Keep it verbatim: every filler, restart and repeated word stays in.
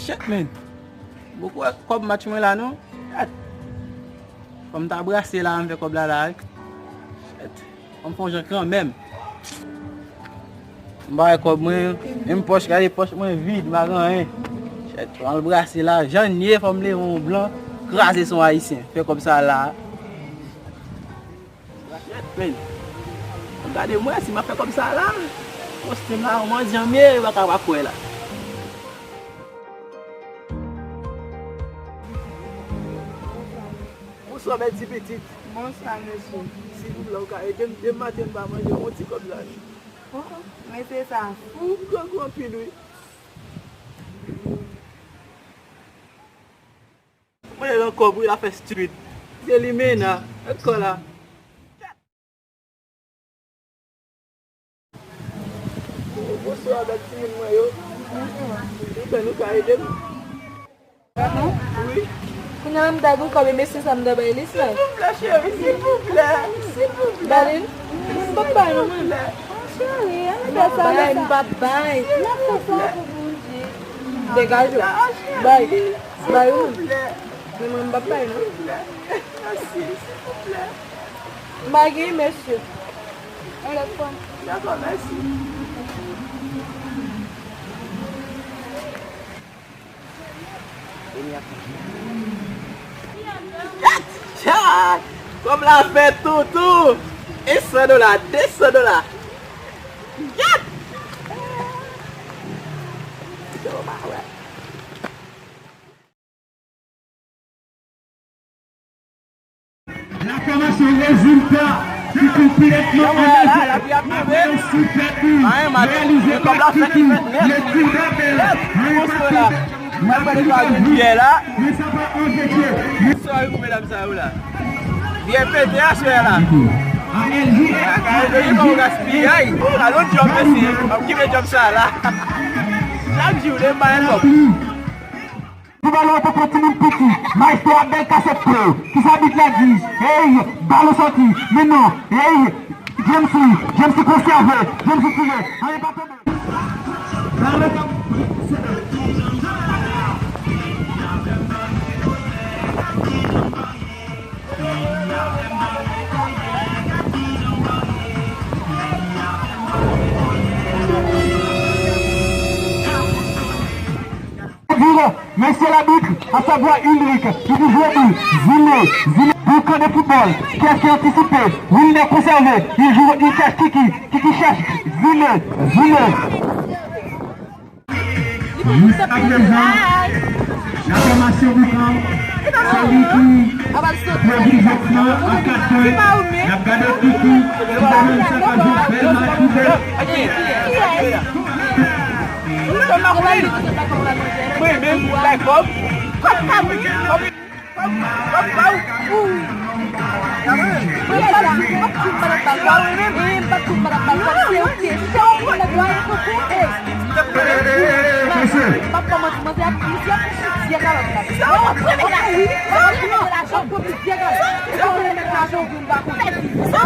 Shit, man. Poko wè kòb match mwen la, non. Shit. Fò m ta brase la, m fè kòb la, la, wi. Shit. Fò m fè yon jan kanmenm. M pa wè kòb mwen, menm pòch, gade pòch mwen vid, m pa gen anyen. Shit, fò m al brase la, jan n ye, fò m leve yon blan, kraze son ayisyen. Fè kòb sa la. Shit, man. Gade mwen, si m ap fè kòb sa la, poste m la, yon mandyan m ye, yo pa ka pa kwè la. Bonswa, bèl ti pitit. Bonswa, mesye. Silvouplè, ou ka ede m? Demen maten m pa manje, yon ti kòb la. Oh, oh, mesye sa fou. M grangou anpil, wi. Mwen nan kòb, wi, l ap fè stupid. Se limena, met kò la. Bonswa, bèl timoun mwen yo. Bonswa. Ou fè nou ka ede m? Non. Wi. Kounye a la m ta gen kòb e mesye sa m ta bay li sa. Silvouplè, cheri, silvouplè. Silvouplè. Ba li. Mwen m p ap bay non, mwen. Silvouplè. Cheri, ann fè sa, bay, m p ap bay. N ap fè sa pou Bondye. Degaje w. Bay. Bay ou menm. Silvouplè. Men mwen m p ap bay non. Silvouplè. Mèsi, silvouplè. M pa gen, mesye. Yon lòt fwa. Dakò, mèsi. Gad! Chay! Kòb la fè toutou! E san dola, de san dola! Gad! Yo, pa wè. Laklamasyon rezilta ki konplètman analize apre yon sipèb bi reyalize pa Kiki, le tir rapèl, men pa tonbe. Mwen pa tonbe, men sa pa anpeche. Sòy pou medam sa yo la. Byen pete aswè la. A L J F. Bagay yo gaspiyay. Alon djòb mesye. Ap kipe djòb sa la. Chak jou, de bay kòb. Di balon pou timoun piti, maestro a bèl kasèt pou yo. Kisa bit la di? Hey, balon sòti. Men non, hey, James, James konsève, James tire. Anyen pa tonbe. Balon k ap Vire, mesye labit, à savoir Ulrich, ki pou jwe pou Zile, Zile, pou kan de foutbòl, kiyès ki antisipe, Wilner konsève, il joue, il cherche Kiki, Kiki cherche, Zile, Zile. Jiska prezan, laklamasyon pou kan, se li ki pwodui jwèt lan an kat pwen, n ap gade Kiki, ki ta jwenn sa ka jwe bèl match pou bèl. Mwen menm, bay kòb. Kòb, kòb, kòb, kòb, kòb. Mwen pa t, mwen pa t kout madan bal kòb. E m pa t kout madan bal kòb. Se ou ki, se ou ki mèt la, e pou ou, e. Mesye. M ap kòmanse, mwen se ap, mwen se ap fouti vyè kalòt la. Sa w ap premye la. Wi, sa w ap premye lajan, w ap premye lajan, w ap premye lajan, w ap premye lajan, w ap premye lajan.